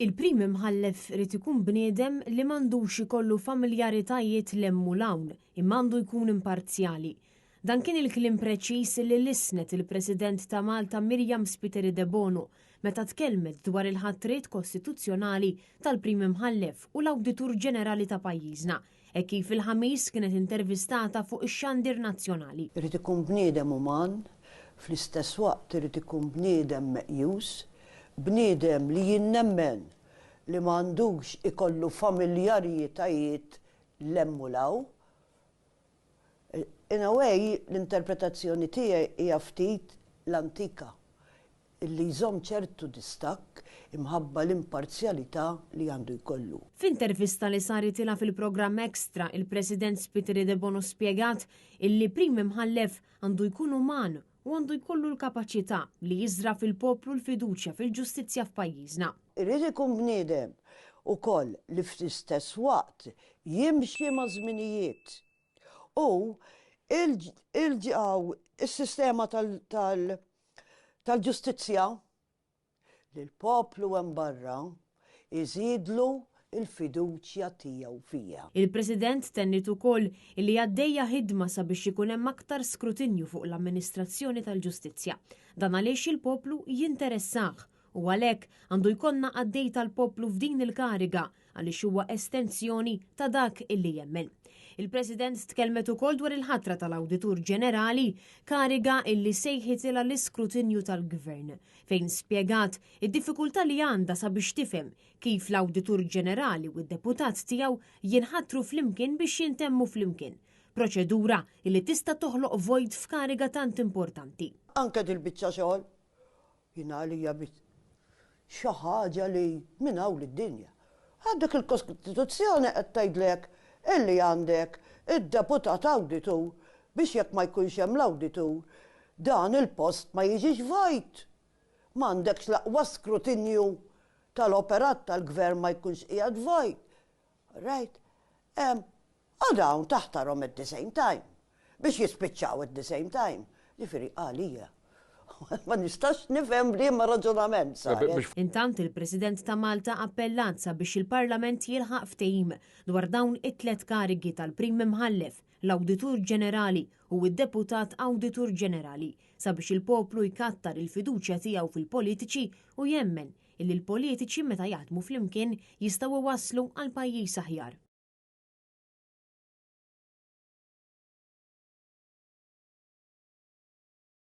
Il-Prim Imħallef irid ikun bniedem li m'għandux ikollu familjaritajiet 'l hemm u 'l hawn imma għandu jkun imparzjali. Dan kien il-kliem preċiż li lissnet il-President ta' Malta Myriam Spiteri Debono meta tkellmet dwar il-ħatriet kostituzzjonali tal-Prim Imħallef u l-Awditur Ġenerali ta' pajjiżna, hekk kif il-Ħamis kienet intervistata fuq ix-xandir nazzjonali. Irid ikun bniedem uman, fl-istess waqt irid ikun bniedem meqjus, bniedem li jien nemmen li m'għandux ikollu familjarjitajiet 'l hemm u 'l hawn. In a way, l-interpretazzjoni tiegħi hija ftit l-antika. Illi jżomm ċertu distakk imħabba l-imparzjalità li għandu jkollu. F'intervista li saritilha fil-programm Extra, il-President Spiteri Debono spjegat illi Prim Imħallef għandu jkun uman u għandu jkollu l-kapaċità li jiżra' fil-poplu l-fiduċja fil-ġustizzja f'pajjiżna. Irid ikun bniedem ukoll li fl-istess waqt jimxi maż-żminijiet. U il-sistema tal-ġustizzja li l-poplu hemm barra jżidlu l-fiduċja tiegħu fija. Il-President tenniet ukoll li għaddejja ħidma sabiex ikun hemm aktar skrutinju fuq l-amministrazzjoni tal-ġustizzja. Dan għaliex il-poplu jinteressah u għalhekk għandu jkollna qaddej tal-poplu f'din il-kariga għaliex huwa estensjoni ta' dak illi jemmen. Il-President tkellmet ukoll dwar il-ħatra tal-Awditur Ġenerali, kariga illi sejħitilha l-iskrutinju tal-Gvern, fejn spjegat id-diffikultà li għandha sabiex tifhem kif l-Awditur Ġenerali u d-deputat tiegħu jinħatru flimkien biex jintemmu flimkien, proċedura illi tista' toħloq vojt f'kariga tant importanti. Anke dil-biċċa xogħol Jien għalija xi ħaġa li minn hawn lid-dinja. Għandek il-Kostituzzjoni qed tgħidlek illi għandek id-deputat awditur biex jekk ma jkunx hemm l-awditur dan il-post ma jiġix vojt. M'għandekx l-aqwa skrutinju tal-operat tal-gvern ma jkunx qiegħed vojt. Right? U dawn taħtarhom at the same time. Biex jispiċċaw at the same time. Ġifieri għalija. Ma nistax nifhem b'liema raġunament saret. Intant il-President ta' Malta appellat sabiex il-Parlament jilħaq ftehim dwar dawn it-tliet karigi tal-Prim Imħallef, l-Awditur Ġenerali u d-Deputat Awditur Ġenerali sabiex il-poplu jkattar il-fiduċja tiegħu fil-politiċi u jemmen illi l-politiċi meta jaħdmu flimkien jistgħu iwasslu għal pajjiż aħjar.